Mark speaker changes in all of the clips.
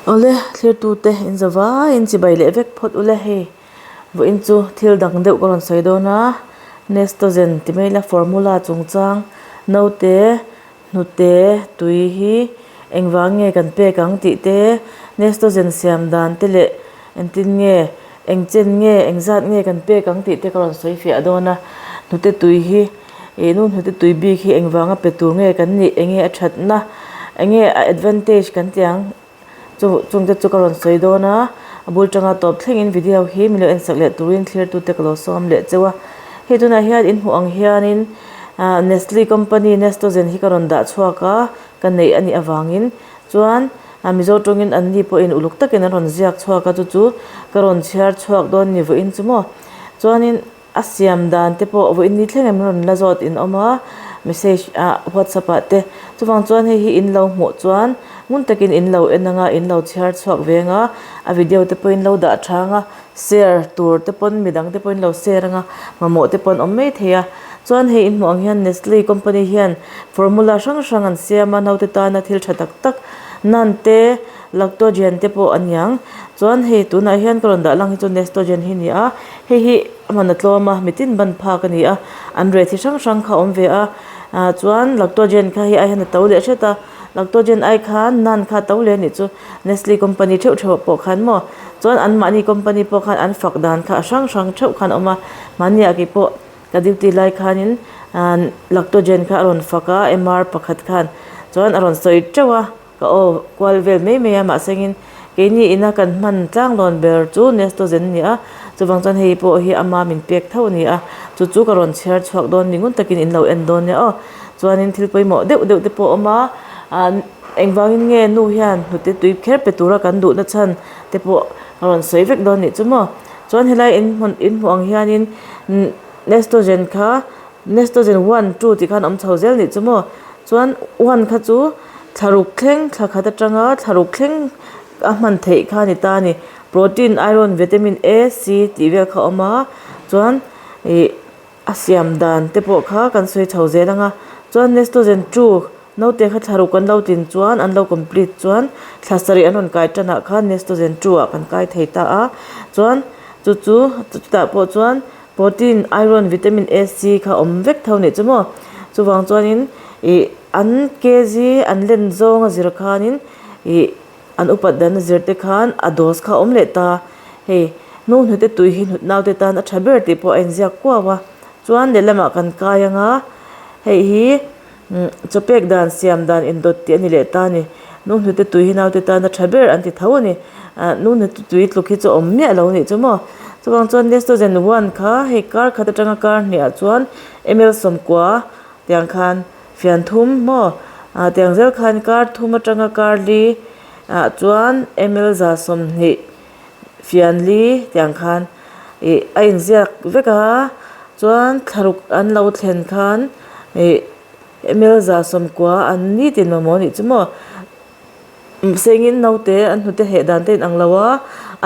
Speaker 1: Awle thlirtute in za vaiin chibai leh vek phawt ule hei vawiin chu thil dang deuh ka rawn sawi dawn a Nestogen ti mai ila formula chungchang naute hnute tui hi engvang nge kan pek ang tih te Nestogen siam dan te leh engtin nge eng chen nge engzat nge kan pek ang tih te ka rawn sawi fiah dawn a hnute tui hi. Ih nu hnute tui bik hi engvanga pe tur nge kan nih enge a thatna enge a advantage kan tih ang chu chungte chu ka rawn sawi dawn a a bul tanga tawp thlengin video hi min lo en sak leh turin thlir tute ka lo sawm leh cheu a hei tunah hian in hmuh ang hianin ah Nestle company Nestogen hi ka rawn dah chhuak a ka neih a nih avangin chuan a Mizo tawngin an ni pawhin uluk takin an rawn ziak chhuak a chu chu ka rawn chhiar chhuak dawn ni vawiin chu maw chuanin. A siam dan te pawh vawiin ni thleng em rawn la zawt in awm a message ah whatsapp ah te chuvang chuan hei hi in lo hmuh chuan ngun takin in lo en anga in lo chhiar chhuak ve anga a video te pawh in lo dah tha anga share tur te pawn midang te pawh in lo share anga mamawh te pawh an awm mai thei a chuan hei in hmuh ang hian Nestle company hian formula hrang hrang an siam a naute tana thil tha tak tak nan te Lactogen te pawh a niang. Chuan hei tunah hian ka rawn dah lang hi chu Nestogen hi a ni a, hei hi a hman a tlawm a, mitin ban phak a ni a, an reh chi hrang hrang kha a awm ve a, ah chuan Lactogen kha hei ai hian a to leh hret a, Lactogen ai khan nan kha a to leh a nih chu Nestle company theuh theuh ah pawh khan maw chuan anmahni company pawh khan an fak dan kha a hrang hrang theuh khan a awm a, mahni ah kei pawh ka duty lai khanin ah Lactogen kha a rawn fak a M R pakhat khan chuan a rawn sawi teuh a. Ka aw kual vel mai mai a mahsengin keini ina kan hman tlanglawn ber chu Nestogen a ni a, chuvang chuan hei pawh hi ama min pek tho a ni a, chu chu ka rawn chhiar chhuak dawn ni ngun takin in lo en dawn nia aw. Chuanin thil pawimawh deuh deuh te pawh a awm a, ah engvangin nge nu hian hnute tui kher pe tura kan duhna chhan te pawh ka rawn sawi vek dawn nih chu maw. Chuan helai in hmun in hmuh ang hianin Nestogen kha Nestogen one two tih khan a awm chho zel nih chu maw. Chuan one kha chu thlaruk thleng thla khat atanga thlaruk thleng a hman theih kha a ni ta a ni. Protein, iron, vitamin A, C tih vel kha a awm a chuan ih a siam dan te pawh kha kan sawi chho zel ang a. Chuan Nestogen two naute kha thlaruk an lo tlin chuan an lo complete chuan thla sarih an rawn kai tanah khan Nestogen two ah kan kai thei ta a. Chuan chu chu chutah pawh chuan Protein, iron, vitamin A, C kha awm vek tho nih chu maw? Chuvang chuanin ih an kg an len zawng a zir khanin ih an upat dan a zir te khan a dose kha a awm leh ta. Hei nu hnute tui hi hnut naute tan a tha ber tih pawh a inziak kuau a. Chuan lehlamah kan kai anga hei hi Chaw pek dan siam dan indawt tih a ni leh ta a ni. Nu hnute tui hi naute tan a tha ber an ti tho a ni. Nu hnute tui tluk hi chu a awm miah lo a nih chu maw. Chuvang chuan Nestogen one kha hei kar khat atanga kar hniah chuan ml sawmkua tiang khan fian thum maw tiang zel khan kar thum atanga kar li ah chuan ml za 20 fian li tiang khan ih a inziak vek a chuan thlaruk an lo thlen khan ih ml 90 an ni tin mamawh a nih chu maw sengin naute an hnute heh dan te a inang lo a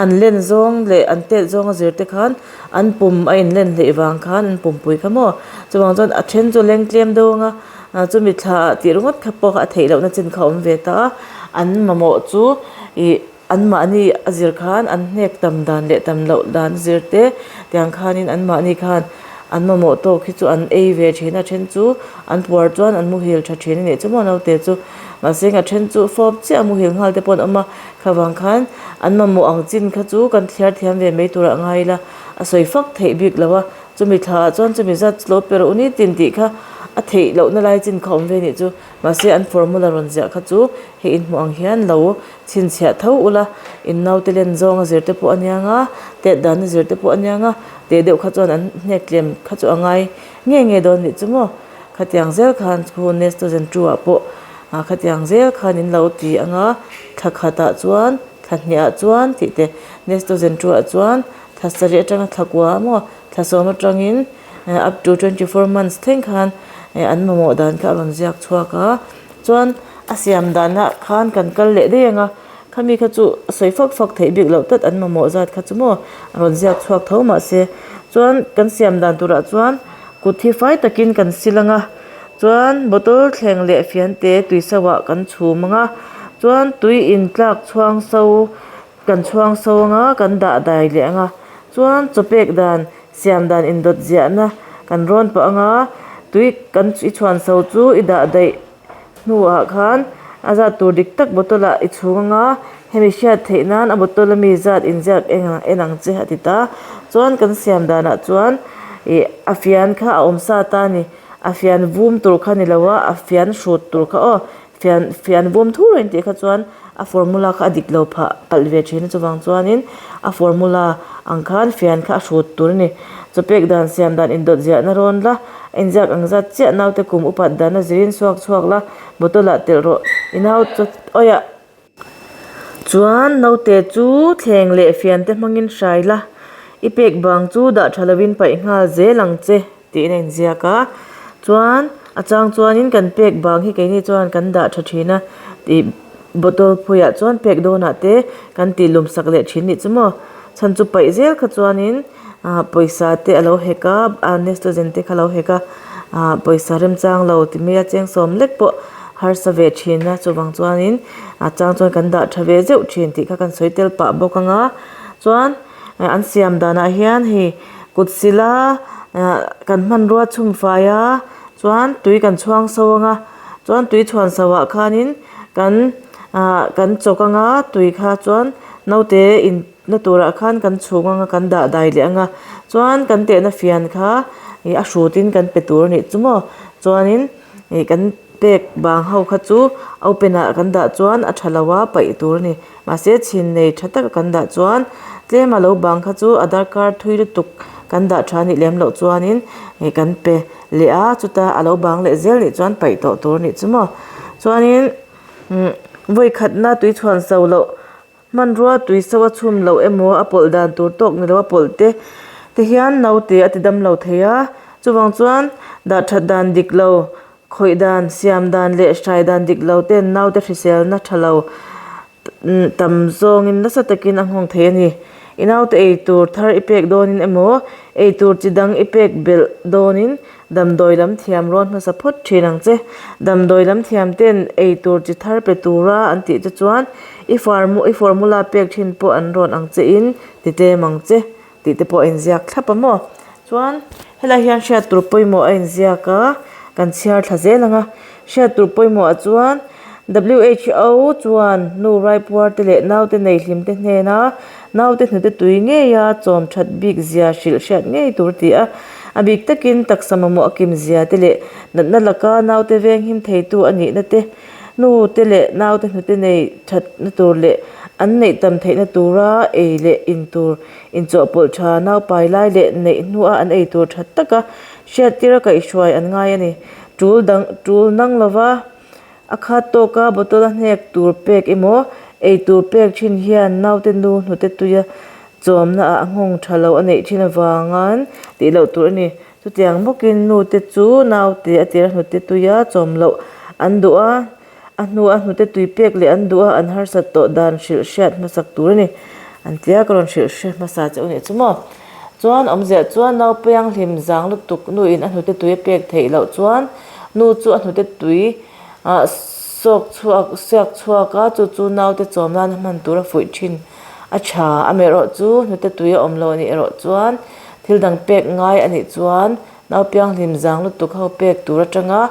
Speaker 1: an len zawng leh an tet zawng a zir te khan an pum a inlen hleih vang khan an pumpui kha maw chuvang chuan a then chu leng tlem deuh ang a chumi thla ah tih ringawt kha pawh a theih lohna chin kha a awm ve ta a an mamawh chu ih. Anmahni a zir khan an hnek tam dan leh tam loh dan zir te tiang khanin anmahni khan an mamawh tawk hi chu an ei ve thin a then chu an puar chuan an muhil tha thin a nih chu maw naute chu mahse a then chu fawp chiah a muhil nghal te pawh an awm a khavang khan an mamawh ang chin kha chu kan thliar thiam ve mai turah ngai ila a sawi fak theih bik lo a chumi thla ah chuan chumi zat lo pe rawh u ni tin tih kha a theih lohna lai chin kha awm ve nih chu mahse an formula rawn ziah kha chu hei inhmuh ang hian lo. Chhinchhiah tho ula, in naute len zawng a zir te pawh a niang a, tet dan a zir te pawh a niang a, teh deuh kha chuan an hnek tlem kha chu a ngai nge nge dawn nih chu maw. Khatiang zel khan khu Nestogen two ah pawh khatiang zel khan in lo ti ang a, thla khatah chuan, thla hniah chuan tih te, Nestogen two ah chuan thla sarih atanga thla kua maw, thla sawm atangin up to 24 months thleng khan an mamawh dan kha a rawn ziak chhuak a. Chuan a siam danah khan kan kal leh daih ang a, khami kha chu a sawi fak fak theih bik loh tlat an mamawh zat kha chu maw a rawn ziak chhuak tho mahse chuan kan siam dan turah chuan kut hi fai takin kan sil ang a, chuan bottle thleng leh fian te tui sauhah kan chhum ang a. Chuan tui in tlak chhuang so kan chhuang so anga kan dah dai leh anga chuan chaw pek dan siam dan indawt ziahna kan rawn pah anga tui kan i chhuan so chu i dah daih hnuah khan a zat tur dik tak bottle ah i chhung anga hemi hriat theih nan a bottle ami zat inziak eng en ang che a ti ta chuan kan siam danah chuan ih a fian kha a awm sa ta a ni a fian vum tur kha ni lo a a fian hrut tur kha aw fian fian vum thur a intih kha chuan a formula kha a dik lo phah palh ve thin a chuvang chuanin a formula ang khan fian kha a hrut tur a ni chaw pek dan siam dan indawt ziahna rawn la a inziak ang zat chiah naute kum upat dan a zirin chhuak chhuak la bottle ah telh rawh i nau chaw awiah chuan naute chu thleng leh fian te hmangin hrai la i pek bang chu dah tha lovin paih nghal zel ang che. Tiin a inziak a, chuan a chang chuanin kan pek bang hi keini chuan kan dah tha thin a tih bottle phuiah chuan pek dawnah te kan tih lum sak leh thin nih chu maw chhan chu paih zel kha chuanin ah pawisa te a lo hek a ah nestogen te kha a lo hek a ah pawisa remchang lo ti mai a cheng sawm lek pawh harsa ve thin a chuvang chuanin a chang chuan kan dah tha ve zeuh thin tih kha kan sawi tel pah bawk ang a chuan. An siam danah hian hei kut sila ah kan hmanrua chhum fai a chuan tui kan chhuang so ang a chuan tui chhuan so ah khanin kan ah kan chawk ang a tui kha chuan naute in na turah khan kan chhung ang a kan dah dai leh ang a chuan kan tehna fian kha ih a hrut in kan pe tur a nih chu maw chuanin ih kan pek bang ho kha chu open ah kan dah chuan a tha lo a paih tur a ni. Mahse chhin nei tha taka kan dah chuan tlem a lo bang kha chu a darkar thui lutuk kan dah tha nih lem loh chuanin ih kan pe leh a chuta a lo bang leh zel nih chuan paih tawh tur a nih chu maw chuanin umm vawi khatna tui chhuan so loh hmanrua tui so a chhum loh emaw a pawlh dan tur tawk ni lo a pawlh te te hian naute a ti dam lo thei a chuvang chuan dah that dan dik lo. Khawih dan, siam dan leh hrai dan dik lo ten naute hriselna tha lo tam zawngin nasa takin a nghawng thei a ni. I naute ei tur thar i pek dawnin emaw, ei tur chi dang i pek belh dawnin damdawi lam thiam rawn hmasa phawt thin ang che. Damdawi lam thiam ten ei tur chi thar pe tura an tih che chuan i i formula pek thin pawh an rawn ang che in ti tlem ang che. Tih te pawh a inziak thlap a maw? Chuan helai hian hriat tur pawimawh a inziak a, kan chhiar thla zel ang a. Hriat tur pawimawh ah chuan WHO chuan nu raipuar te leh naute nei hlim te hnena naute hnute tui ngeia chawm that bik zia hrilh hriat ngei tur ti a. A bik takin taksa mamawh a kim zia te leh natna laka naute venghim theitu a nihna te Nu te leh naute hnute nei thatna tur leh an neih tam theihna tura ei leh in tur inchawhpawlh tha naupai lai leh neih hnua an ei tur tha taka hriattira kaihhruai an ngai a ni. Tul dang tul nang lova a khat tawka bottle a hnek tur pek emaw ei tur pek thin hian naute nu hnute tuia chawmna ah nghawng tha lo a neih thin avangan tih loh tur a ni. Chutiang bawkin nute chu naute a tira hnute tuia chawm loh an duh a, a hnua hnute tui pek leh an duh a, an harsat tawh dan hrilh hriat hmasak tur a ni. An tia ka rawn hrilh hre hmasa che u nih chu maw? Chuan awmziah chuan naupiang hlim zang lutuk nuin a hnute tui a pek theih loh chuan nu chu a hnute tui ah sawk chhuak siak chhuak a, chu chu naute chawm nana hman tur a fuih thin a tha. Amaherawh chu hnute tui a awm lo a nih erawh chuan Thil dang pek ngai a nih chuan naupiang hlim zang lutuk ho pek tur atanga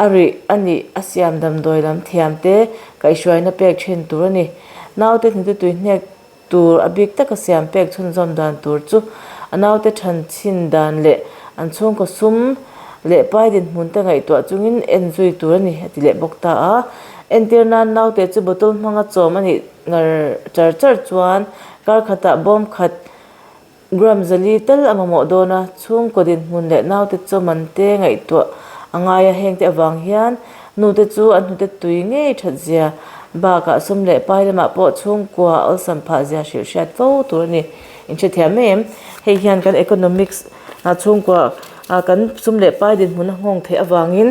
Speaker 1: a rih a nih a siam damdawi lam thiam te kaihhruaina pek thin tur a ni. Naute hnute tui hnek tur a bik taka siam pek chhunzawm dan tur chu a naute than chhin dan leh an chhungkaw sum leh pai dinhmun te ngaihtuah chungin en zui tur a ni a ti leh bawk ta a. Entir nan naute chu bottle hmanga chawm a nih ngar char char chuan kar khatah bawm khat Gram zali tal a mamawh dawn a, chhungkaw dinhmun leh naute chaw man te ngaihtuah a ngai a, hengte avang hian nute chu an hnute tui ngei that zia bakah sum leh pai lamah pawh chhungkua awlsam phah zia hrilh hriat fo tur a ni. In hrethiam mai em? Hei hian kan economics chhungkua kan sum leh pai dinhmun a nghawng theih avangin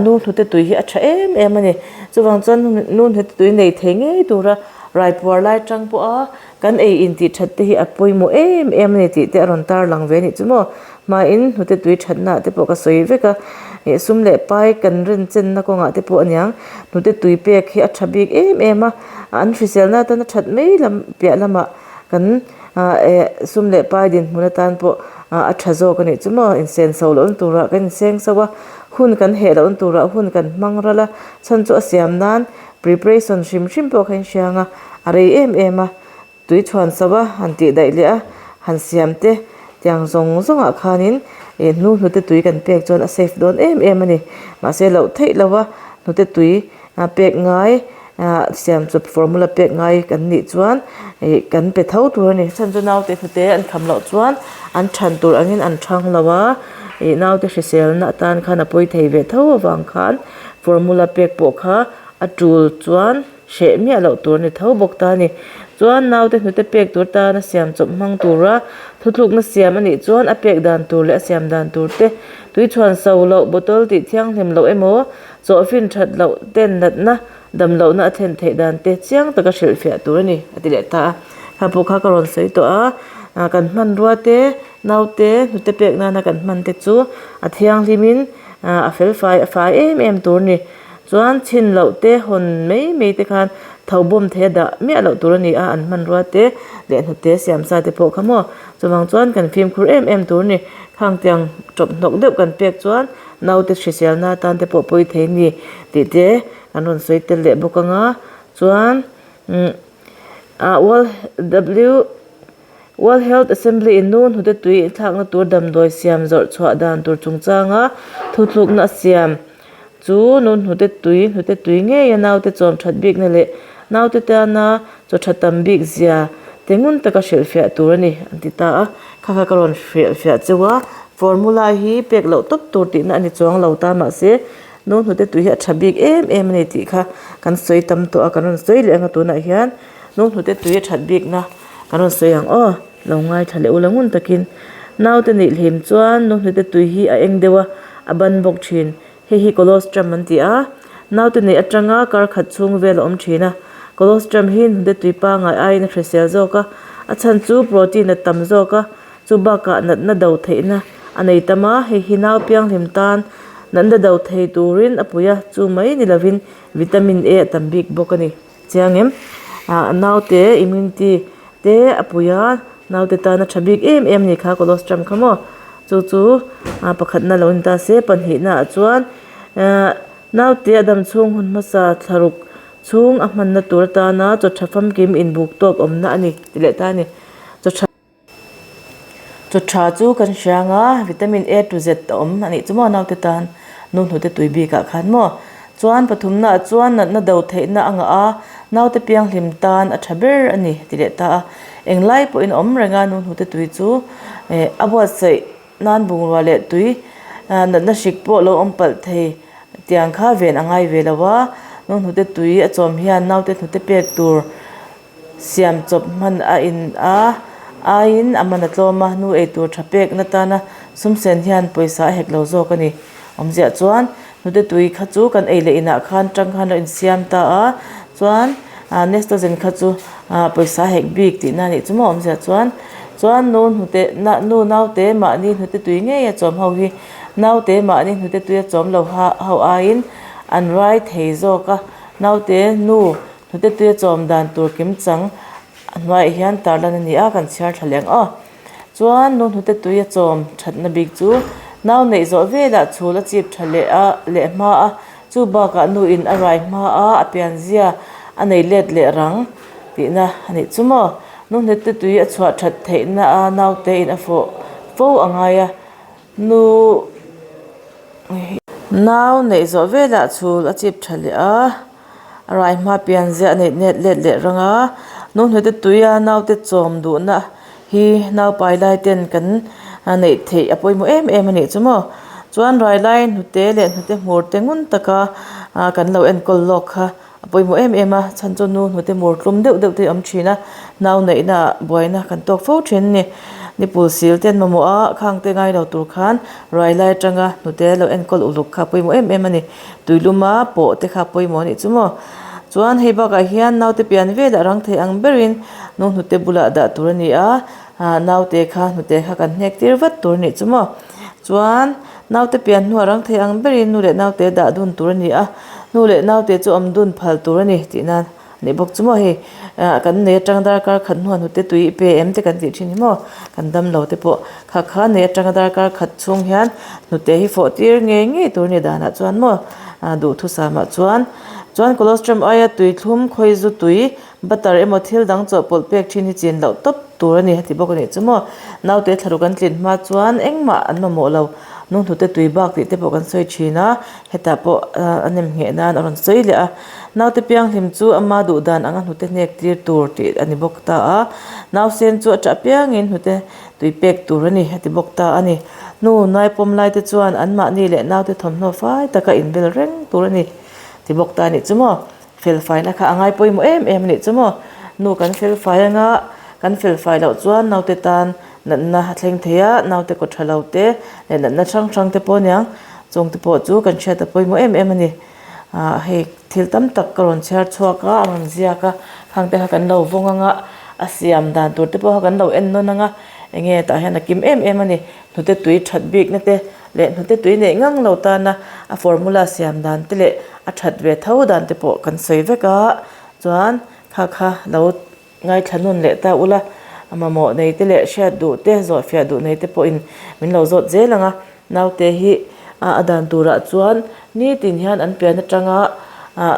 Speaker 1: nu hnute tui hi a tha em em a ni. Chuvang chuan nu hnute tui nei thei ngei tura raipuar lai tang pawha Kan ei in tih that te hi a pawimawh em em a ni tih te a rawn tar lang ve a nih chu maw. Hmain hnute tui thatna ah te pawh ka sawi vek a. Ih sum leh pai kan rin chenna kawngah te pawh aniang hnute tui pek hi a tha bik em em a an hriselna atana that mai lam piah lamah kan ah eh sum leh pai dinhmun atan pawh ah a tha zawk a nih chu maw insen so lohna turah kan inseng so a hun kan heh lohna turah hun kan hmang ral a chhan chu a siam nan preparation hrim hrim pawh kha inhriang a a rei em em a. Tui chhuan so a han tih daih leh a, han siam te tiang zawng zawngah khanin ih hnu hnute tui kan pek chuan a safe dawn em em a ni. Mahse loh theih lo a hnute tui pek ngai ah siam chawp formula pek ngai kan nih chuan ih kan pe tho tur a ni. Chhan chu naute hnute an kham loh chuan an than tur angin an thang lo a, ih naute hriselna atan khan a pawi thei ve tho avang khan formula pek pawh kha a tul chuan. Hreh miah loh tur a ni tho bawk ta a ni. Chuan naute hnute pek tur tana siam chawp hmang tura thutlukna siam a nih chuan a pek dan tur leh a siam dan tur te, tui chhuan so loh, bottle tih thianghlim loh emaw, chawhfin that loh ten natna dam lohna a thlen theih dan te chiang taka hrilhfiah tur a ni, a ti leh ta a. Kha pawh kha ka rawn sawi tawh a, kan hmanrua te, naute hnute pek nana kan hman te chu a thianghlimin a felfai a fai em em tur a ni. Chuan chhin loh te hawn mai mai te khan tho bawm thei a dah miah loh tur a ni a, an hmanrua te leh hnute siam sa te pawh kha maw. Chuvang chuan kan fimkhur em em tur a ni. Khang tiang tawp hnawk deuh kan pek chuan naute hriselna atan te pawh pawi thei a ni tih te an rawn sawi tel leh bawk ang a. Chuan umm ah World W World Health Assembly in nu hnute tui inthlakna tur damdawi siam zawrh chhuah dan tur chungchanga thuthlukna a siam chu nu hnute tui hnute tui ngeia naute chawm that bikna leh naute tana chaw tha tam bik zia te ngun taka hrilhfiah tur a ni an ti ta a. Kha kha ka rawn hrilhfiah cheu a, formula hi pek loh tawp tur tihna a ni chuang lo ta mahse nu hnute tui hi a tha bik em em a ni tih kha kan sawi tam tawh a, kan rawn sawi leh ang a tunah hian nu hnute tui a that bikna Kan rawn sawi ang aw, lo ngaithla leh ula ngun takin. Naute nih hlim chuan nu hnute tui hi a eng deuh a, a ban bawk thin. Hei hi colostrum an ti a, naute neih atanga kar khat chhung vel a awm thin a. Colostrum hi hnute tui pangngai aiin a hrisel zawk a, a chhan chu protein a tam zawk a, chu bakah natna do theihna a nei tam a, hei hi nau pianghlim tan natna do thei turin a pui a, chu mai ni lovin vitamin A a tam bik bawk a ni. Chiang em? Ah naute immunity te a pui a, naute tana tha bik em em a ni kha colostrum kha maw. Chu chu ah pakhatna lo ni ta se, pahnihna ah chuan ah naute a dam chhung hun hmasa thlaruk chhung a hmanna tur atana chaw tha famkim inbuk tawk awmna a ni ti leh ta a ni. Chaw tha. Chaw tha chu kan hria ang a, vitamin A to Z a awm a nih chu maw naute tan nu hnute tui bikah khan maw. Chuan pathumna ah chuan natna do theihna a ngah a, naute pianghlim tan a tha ber a ni ti leh ta a. Englai pawhin a awm reng a nu hnute tui chu eh a buatsaih nan bungrua leh tui natna hrik pawh lo awm palh thei tiang kha ven a ngai ve lo a, nu hnute tui a chawm hian naute hnute pek tur Siam chawp hman a in a, aiin a man a tlawm a, nu eitur tha pek na tana sum sen hian pawisa a hek lo zawk a ni. Awmziah chuan hnute tui kha chu kan ei leh inah khan tang khan lo insiam ta a, chuan Nestogen kha chu pawisa a hek bik tihna a nih chu maw awmziah chuan. Chuan nu hnute nu naute mahni hnute tui ngei a chawm ho hi naute mahni hnute tui a chawm lo ho aiin an rai thei zawk a, naute nu Hnute tuia chawm dan tur kim chang a hnuaiah hian tarlan a ni a, kan chhiar thla leh ang aw. Chuan nu hnute tuia chawm thatna bik chu nau neih zawh velah chhul a chip tha leh a leh hma a, chu bakah nu in a rai hma a, a pianzia a nei let leh rang tihna a nih chu maw. Nu hnute tui a chhuah that theihna a naute in a fawh fo a ngai a, Nu nau neih zawh velah chhul a chip tha leh a, a rai hma pian ziah a neih net let leh rang a, nu hnute tuia naute chawm duhna hi naupai lai ten kan neih theih a pawimawh em em a nih chu maw. Chuan rai lai hnute leh hnute hmur te ngun taka kan lo enkawl lawk kha A pawimawh em em a, chhan chu nu hnute mur tlum deuh deuh te hi a awm thin a, nau neihna ah buaina kan tawk fo thin a ni. Nipul sil te an mamawh a, khang te ngai lo tur khan rai lai atanga hnute lo enkawl uluk kha a pawimawh em em a ni. Tuiluma pawh te kha a pawimawh a nih chu maw. Chuan hei bakah hian naute pian velah rang thei ang berin nu hnute bulah dah tur a ni a, naute kha hnute kha kan hnek tir vat tur a nih chu maw. Chuan. Naute pian hnuah rang thei ang berin nu leh naute dah dun tur a ni a, nu leh naute chu awm dun phal tur a ni tih nan a nih bawk chu maw hei ah kan nei atanga darkar khat hnuah hnute tui i pe em te kan tih thin hi maw kan damlo te pawh kha kha nei atanga darkar khat chhung hian hnute hi fawh tir ngei ngei tur a ni danah chuan maw ah duhthusam ah chuan chuan colostrum aia tui thlum khawi zu tui Butter emaw thil dang chawhpawlh pek thin hi chin loh tawp tur a ni a ti bawk a nih chu maw. Naute thlaruk an tlin hma chuan engmah an mamawh lo. Nunghnute tui bak tih te pawh kan sawi thin a, hetah pawh a nem ngheh nan a rawn sawi leh a. Naute pianghlim chu ama duh dan anga hnute hnek tir tur tih a ni bawk ta a. Nausen chu a ṭah piangin hnute tui pek tur a ni a ti bawk ta a ni. Hnu naipawm lai te chuan anmahni leh naute thawmhnaw fai taka inbel reng tur a ni ti bawk ta a nih chu maw. Felfaina kha a ngai pawimawh em em a nih chu maw? Nu kan felfai anga kan felfai loh chuan naute tan natna a thleng thei a, naute kaw tha lo te leh natna hrang hrang te pawh aniang chung te pawh chu kan hriat a pawimawh em em a ni. Ahh hei thil tam tak ka rawn chhiar chhuak a, a rawn ziak a, khang te kha kan lo vawng anga a siam dan tur te pawh kha kan lo en nawn anga eng nge tah hian a kim em em a ni. Hnute tui that bikna te leh hnute tui neih ngang lo tana a formula siam dan te leh a that ve tho dan te pawh kan sawi vek a, chuan kha kha lo ngaithla nun leh ta ula, a mamawh nei te leh hriat duh te zawh fiah duh nei te pawhin min lo zawt zel ang a, naute hi a dan turah chuan nitin hian an pian atanga ah.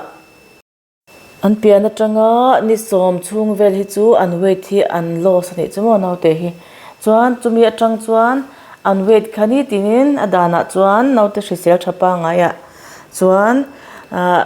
Speaker 1: An pian atanga ni sawm chhung vel hi chu an weight hi an loss a nih chu maw naute hi. Chuan chumi atang chuan an weight kha nitinin a danah chuan naute hrisel tha pangaiah chuan ah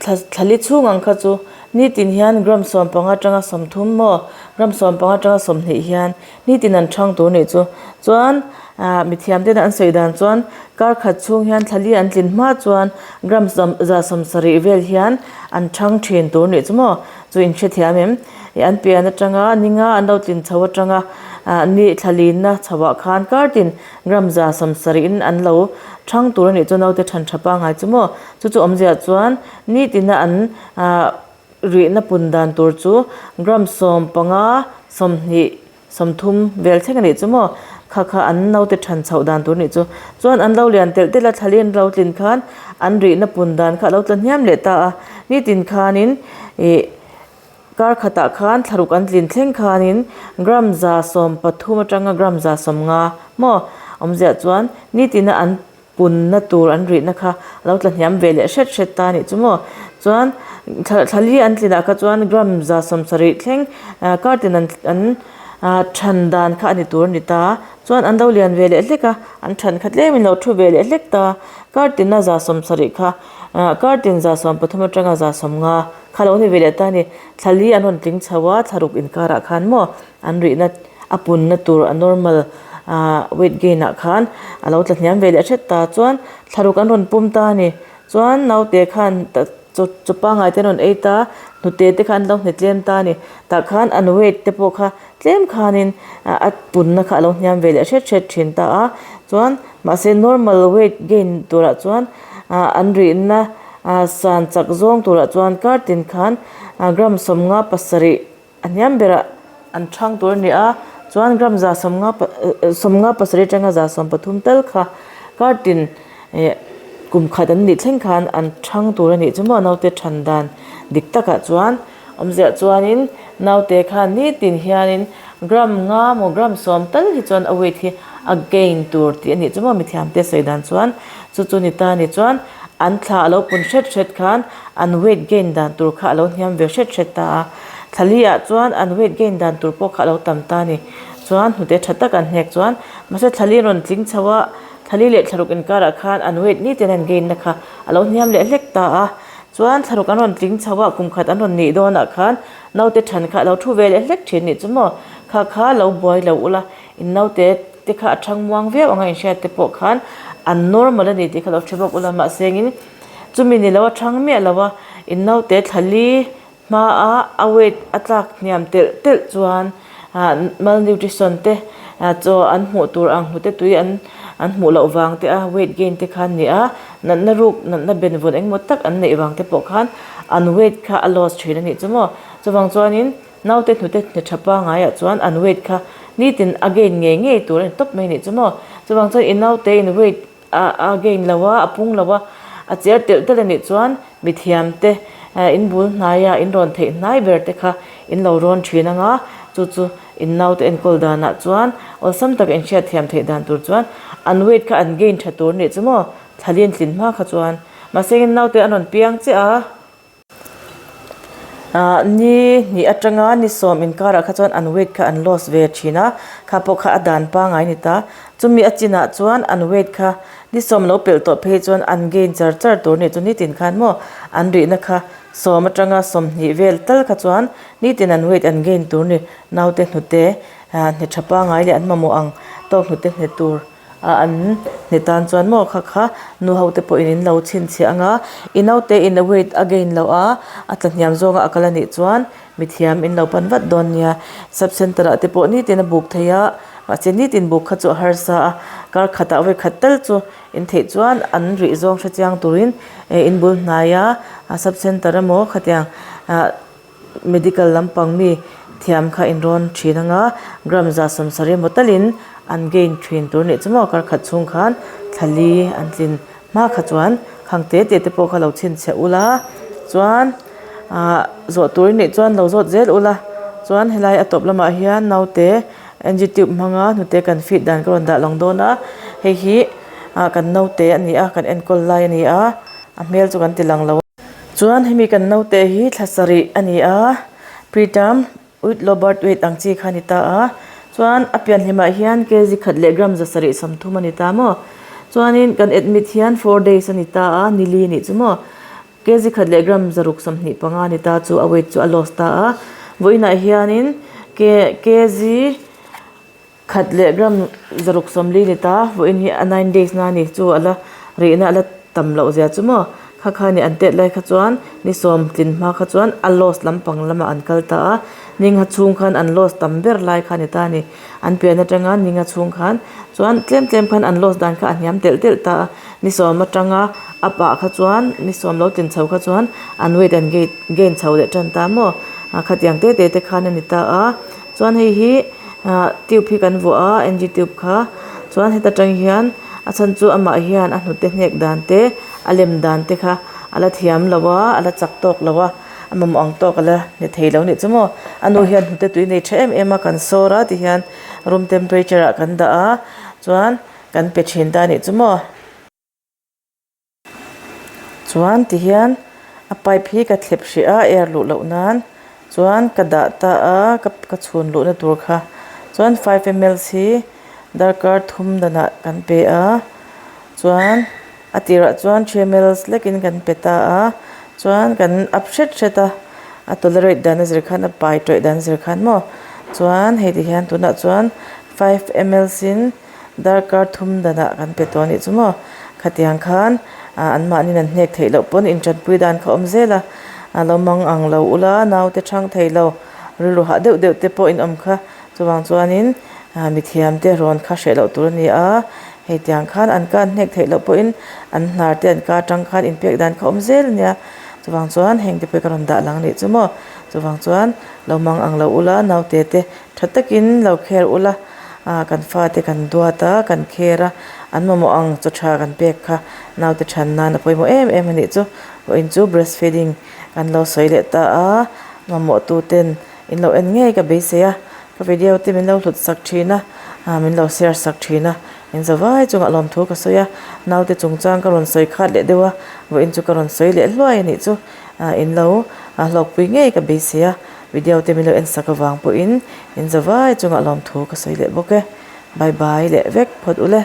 Speaker 1: thla thla li chhung ang kha chu nitin hian gram sawmpanga atanga sawmthum maw gram sawmpanga atanga sawmhnih hian Nitin an chhang tur nih chu. Chuan ah mithiam tena an sawi dan chuan kar khat chhung hian thla li an tlin hma chuan gram sawm za sawm sarih vel hian an chhang thin tur nih chu maw? Chu in hrethiam em? Ih an pian atanga ninga an lo tlin chho atanga ah ni thla linna chhoah khan kar tin gram za sawm sarih in an lo chhang tur a nih chu naute than tha pangngai chu maw? Chu chu awmzia chuan nitina an ah Rihna pun dan tur chu gram 15, 20, 30 vel thleng a nih chu maw? Kha kha an naute than chhoh dan tur a nih chu. Chuan an lo lian telh telh a, thla lian lo tlin khan an rihna pun dan kha a lo tla hniam leh ta a. Nitin khanin ih kar khatah khan thlaruk an tlin thleng khanin gram 13 atanga gram 50 maw awmziah chuan nitina an punna tur an rihna kha a lo tla hniam ve leh hret hret ta a nih chu maw. Chuan thla thla li an tlinah kha chuan gram 70 thleng kar tin an an than dan kha a ni tur a ni ta. Chuan an lo lian ve leh hlek a, an than kha tlem in lo thu ve leh hlek ta. Kar tina 70 kha kar tin 13 atanga 50 kha lo ni ve leh ta a ni. Thla li an rawn tling chho a, thla ruk inkarah khan maw an rihna a punna tur a normal ah weight gain ah khan a lo tla hniam ve leh hret ta chuan thlaruk an rawn pum ta a ni chuan naute khan chaw chaw pangngai te an rawn ei ta hnute te kha an lo hne tlem ta a ni tah khan an weight te pawh kha tlem khanin a punna kha a lo hniam ve leh hret hret thin ta a chuan mahse normal weight gain turah chuan ah an rihna ah san chak zawng turah chuan kar tin khan gram 57 A hniam berah an chhang tur a ni a, chuan gram 57 atanga 13 tal kha kar tin eh kum khat an nih thleng khan an chhang tur a nih chu maw naute than dan dik takah chuan awmziah chuanin naute khan nitin hianin gram nga maw gram sawm tal hi chuan a weight hi a gain tur tih a nih chu maw mithiamte sawi dan chuan chu chu ni ta a ni chuan an thla a lo pun hret hret khan an weight gain dan tur kha a lo hniam ve hret hret ta a. Thla ah chuan an weight gain dan tur pawh kha a lo tam ta a ni. Chuan hnute tha tak an hnek chuan mahse thla li rawn tling chho a, thla li leh thlaruk inkarah khan an weight nitin an gain na kha a lo hniam leh hlek ta a. Chuan thlaruk an rawn tling chho a, kum khat an rawn nih dawnah khan naute than kha a lo thu ve leh hlek thin nih chu maw? Kha kha lo buai lo ula, in naute te kha a thang muang viau anga inhriat te pawh khan an normal a ni tih kha lo hre bawk ula mahse engin chumi ni lo a thang miah lo a, in naute thla li Hmaa a weight a tlak hniam telh telh chuan malnutrition te chaw an hmuh tur ang hnute tui an an hmuh loh vang te a weight gain te khan ni a, natna ruk natna benvawn engemaw tak an neih vang te pawh khan an weight kha a loss thin a nih chu maw. Chuvang chuanin naute hnute hne tha pangaiah chuan an weight kha nitin a gain ngei ngei tur a ni tawp mai a nih chu maw. Chuvang chuan i naute in weight. A gain lo a, a pung lo a, a cher telh telh a nih chuan mithiam te in bul hnaia in rawn theih hnai ber te kha in lo rawn thin ang a, chu chu in naute enkawl danah chuan awlsam taka in hriat thiam theih dan tur chuan an weight kha an gain tha tur a nih chu maw, thlalin tlin hma kha chuan mahse in naute an rawn piang chiah a. Ahh ni hnih atanga ni sawm inkarah kha chuan an weight kha an loss ve thin a, kha pawh kha a dan pangai a ni ta. Chumi a chinah chuan an weight kha ni sawm lo pelh tawh phei chuan an gain char char tur a ni chu nitin khan maw an rihna kha sawm atanga sawmhnih vel tal kha chuan nitin an weight an gain tur a ni. Naute hnute ahh hne tha pangai leh an mamawh ang tawk hnute hne tur. a an hne tan chuan maw kha kha nu ho te pawhin in lo chhinchhiah ang a i naute in a weight a gain loh a a tla hniam zawng a a kal a nih chuan mithiam in lo pan vat dawn nia sub center ah te pawh nitin a buk thei a mahse nitin buk kha chu a harsa a kar khatah vawi khat tal chu in theih chuan an rih zawng hre chiang turin eh in bul hnai a sub center emaw khatiang ah. Medical lampang mi thiam kha in rawn thin anga gram za sawmsarih emaw talin an gain thin tur nih chu maw kar khat chhung khan thlali an tlin hma kha chuan khang te te te pawh kha lo chhinchhiah ula chuan ah zawh tur in nih chuan lo zawt zel ula chuan helai a tawp lamah hian naute N G tube hmanga hnute kan feed dan ka rawn dah lang dawn a hei hi ah kan naute a ni a kan enkawl lai a ni a a hmel chu kan ti lang lo a. Chuan hemi kan naute hi thla sarih a ni a, preterm with low birth weight ang chi kha a ni ta a, chuan a pianhlimah hian kg khat leh gram 730 a ni ta maw? Chuanin kan admit hian 4 days a ni ta a, nili a nih chu maw? Kg khat leh gram 625 a ni ta chu a weight chu a loss ta a, vawiinah hianin kg Khat leh gram 640 ni ta, vawiin hi a 9 days na a ni, chu a la rihna a la tam loh zia chu maw? Kha kha ni an tet lai kha chuan ni sawm tlin hma kha chuan a loss lampang lamah an kal ta a, ningha chhung khan an loss tam ber lai kha a ni ta a ni. An pian atanga ningha chhung khan chuan tlem tlem khan an loss dan kha a hniam telh telh ta a, ni sawm atanga a pah kha chuan ni sawm lo tlin chho kha chuan an weight an gain chho leh tan ta maw? Khatiang te te te khan a ni ta a. Chuan hei hi ah tube hi kan vuah a N G tube kha chuan heta tang hian a chhan chu amah hian a hnute hnek dan te a lem dan te kha a la thiam lo a a la chak tawk lo a a mamawh ang tawk a la ni thei lo nih chu maw a nu hian hnute tui nei tha em em a kan sawr a ti hian room temperature ah kan dah a chuan kan pe thin ta nih chu maw. Chuan tihian a pipe hi ka thlep hrih a air luh loh nan chuan ka dah ta a ka chhun luhna tur kha chuan 5 ml hi darkar thum danah kan pe a chuan a tirah chuan 3 ml lekin kan pe ta a chuan kan up hret hret a a tolerate dan a zir khan a pai tawih dan a zir khan maw chuan hei ti hian tunah chuan 5 ml in. Darkar thum danah kan pe tawh a nih chu maw? Khatiang khan anmahniin an hnek theih loh pawn intanpui dan kha awm zel a, a lo mang ang lo ula naute chhang thei lo rilru hah deuh deuh te pawh in awm kha. Chuvang chuanin mithiam te rawn kha hreh loh tur a ni a, hei tiang khan an ka an hnek theih loh pawhin an hnar te an ka atang khan inpek dan kha awm zel a nia. Chuvang chuan heng te pawh hi ka rawn dah lang a nih chu maw? Chuvang chuan lo mang ang lo ula naute te tha takin lo kher ula. Ah kan fate kan duat a, kan kher a, an mamawh ang chaw tha kan pek kha naute than nan a pawimawh em em a nih chu. Vawiin chu breast feeding kan lo sawi leh ta a, mamawh tu ten in lo en ngei ka beisei a, ka video te min lo hlut sak thin a, ah min lo share sak thin a, in zavai chungah lawmthu ka sawi a, naute chungchang ka rawn sawi khat leh deuh a, vawiin chu ka rawn sawi leh hluai a nih chu, ah in lo hlawkpui ngei ka beisei a. Video te min lo en sak avang pawhin in zavai chungah lawmthu ka sawi leh bawk e. Bye bye leh vek phawt ule.